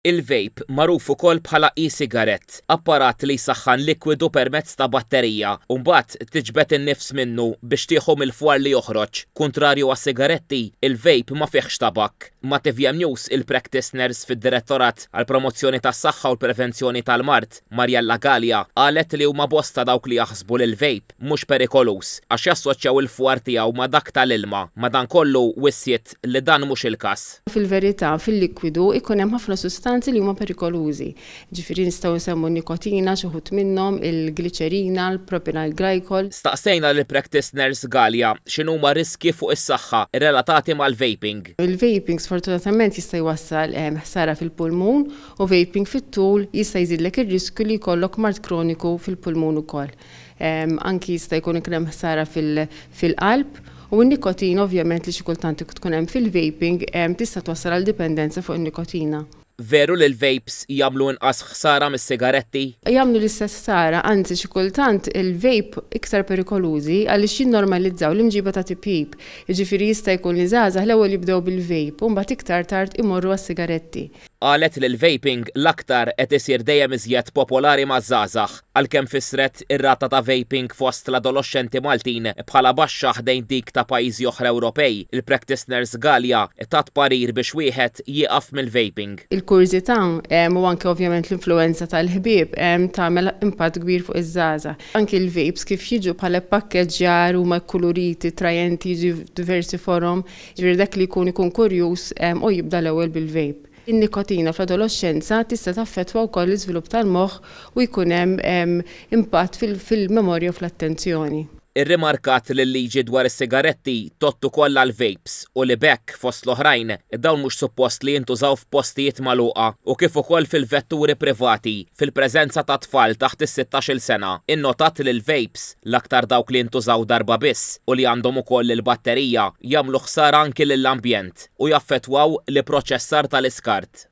Il-vape, magħruf ukoll bħala e-cigarette, apparat li jsaħħan likwidu permezz ta' batterija u mbagħad tiġbed in-nifs minnu biex tieħu mill-fwar li joħroġ. Kuntrarju għas-sigaretti, il-vape ma fihx tabakk. Ma' tvm News, il-practice nurse fid-Direttorat għall-Promozzjoni tas-Saħħa u l-Prevenzjoni tal-Mard, Mariella Galea, qalet li huma bosta dawk li jaħsbu li l-vape mhux perikoluż għax jassoċjaw il-fwar tiegħu ma' dak tal-ilma. Madankollu, wissiet li dan mhux il-każ. Fil-verità, fil-likwidu jkun hemm ħafna sustanzi li huma perikolużi. Jiġifieri nistgħu nsemmu n-nikotina, xi wħud minnhom, il-gliċerina, l-propynyl glycol. Staqsejna lill-practice nurse Galea x'inhuma riskji fuq is-saħħa relatati mal-vaping. Il-vaping sfortunatament jista' jwassal ħsara fil-pulmun u vaping fit-tul jista' jżidlek ir-riskju li jkollok mard kroniku fil-pulmun ukoll. Anki jista' jkun ikun hemm ħsara fil-qalb u n-nikotina ovvjament li xi kultant tkun hemm fil-vaping tista' twassal għal dipendenza fuq in-nikotina. Veru li l-vapes jagħmlu inqas ħsara mis-sigaretti? Jagħmlu l-istess ħsara, anzi xi kultant il-vape iktar perikolużi għaliex jinnormalizzaw l-imġiba ta' tipjip. Jiġifieri jista' jkun li żgħażagħ l-ewwel jibdew bil-vape u mbagħad iktar tard imorru għas-sigaretti. Qalet li l-vaping l-aktar qed isir dejjem iżjed popolari maż-żgħażagħ, għalkemm fissret ir-rata ta' vaping fost l-adoloxxenti Maltin bħala baxxa ħdejn dik ta' pajjiżi oħra Ewropej, il-practice nurse Galea tat parir biex wieħed jieqaf mill-vaping. Il-kurżità u anke ovvjament l-influwenza tal-ħbieb tagħmel impatt kbir fuq iż-żgħażagħ. Anke l-vapes kif jiġu bħala ppakkeġġjar huma kkuluriti, attrajenti, jiġu f'diversi forom, jiġifieri dak li jkun ikun kurjuż u jibda l-ewwel bil-vape. In-nikotina fl-adoloxxenza tista' taffettwa wkoll l-iżvilupp tal-moħħ u jkun hemm impatt fil-memorja u fl-attenzjoni. Irrimarkat li l-liġi dwar is-sigaretti tgħodd ukoll għall-vapes u li b'hekk, fost l-oħrajn, dawn mhux suppost li jintużaw f'postijiet magħluqa u kif ukoll fil-vetturi privati fil-preżenza ta' tfal taħt is-sittax-il sena. Innotat li l-vapes, l-aktar dawk li jintużaw darba biss u li għandhom ukoll il-batterija, jagħmlu ħsara anki lill-ambjent u jaffettwaw l-ipproċessar tal-iskart.